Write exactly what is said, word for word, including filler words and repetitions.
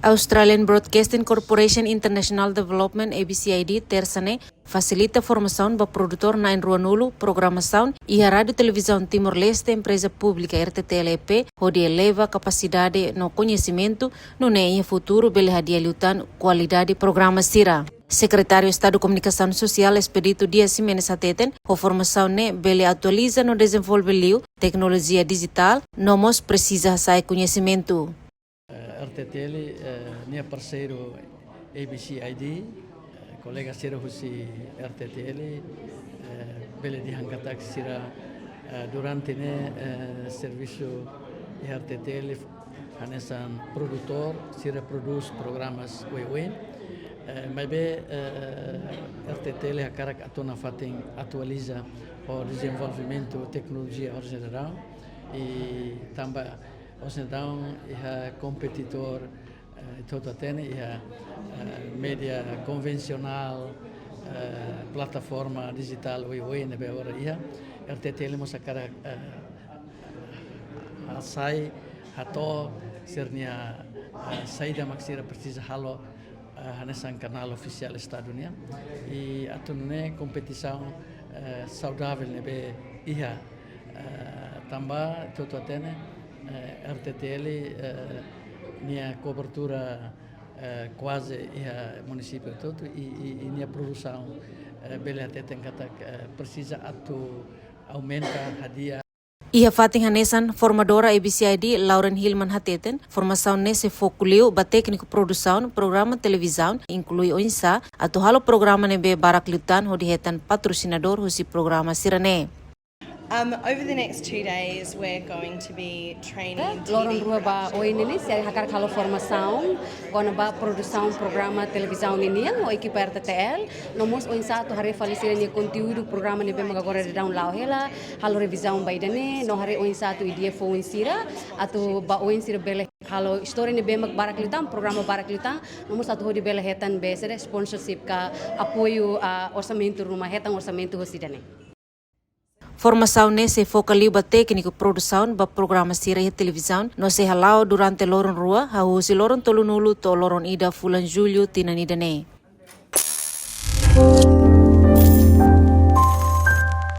Australian Broadcasting Corporation International Development, A B C I D, Tersa ne'e fasilita formasaun ba produtór na'in-ruanulu programasaun iha Rádiu Televizaun Timor-Leste, empreza públika R T T L E P, hodi eleva kapasidade no koñesimentu, nune'e iha futuru bele hadi'a liután kualidade programa sira. Sekretáriu Estadu Komunikasaun Sosiál Expedito Dias Ximenes hateten, ho formasaun ne'e bele atualiza no dezenvolve liu teknolojia dijitál, no mós presiza hasa'e koñesimentu. Eh, R T T L, eh, nia parseiru A B C I D, eh, kolega sira husi R T T L, eh, bele dehan katak sira, eh, durante ne'e, eh, servisu iha R T T L hanesan produtór, sira prodús programas oioin. Eh, maibé, eh, R T T L hakarak atu nafatin atualiza ho dezenvolvimentu teknolojia ohin daudaun. I tanba ohin daudaun iha kompetidór, eh, ita hotu hatene iha, eh, média konvensionál, eh, plataforma dijitál oioin ne'ebé agora iha, R T T L mós hakarak, eh, hasai, hato'o sira-nia, eh, saida mak sira presiza halo, eh, hanesan kanál ofisiál Estadu nian. I atu nune'e kompetisaun, eh, saudavel ne'ebé iha, eh, tanba ita hotu hatene, eh, R T T L, eh, nia kobertura, eh, kuaze iha munisípiu hotu-hotu i, i, i nia produsaun, eh, bele hateten katak, eh, presiza atu aumenta hadi'a. Iha fatin hanesan, formadora A B C I D, Lauren Hillman hateten, formasaun ne'e sei foka liu ba tékniku produsaun programa televizaun, inklui oinsá atu halo programa ne'ebé barak liután hodi hetan patrosinadór husi programa sira-ne'e. Um, over the next two days, we're going to be training Loron rua ba oin ne'e, sira hakarak halo formasaun kona-ba produsaun programa televizaun ninian ho ekipa R T T L, no mós oinsá atu haree fali sira-nia konteúdu programa ne'ebé mak agora daudaun la'o hela, halo revizaun ba ida-ne'e, no haree oinsá atu ideia foun sira, atu ba oin sira bele halo istória ne'ebé mak barak liután, programa barak liután, no mós atu hodi bele hetan be sira sponsorship ka apoiu, ah, orsamentu ruma, hetan orsamentu hosi ida-ne'e. Formasaun ne'e sei foka liu ba tékniku produsaun ba programa sira iha televizaun, no sei hala'o durante loron rua, hahú husi loron tolunulu to'o loron ida fulan Jullu tinan ida-ne'e.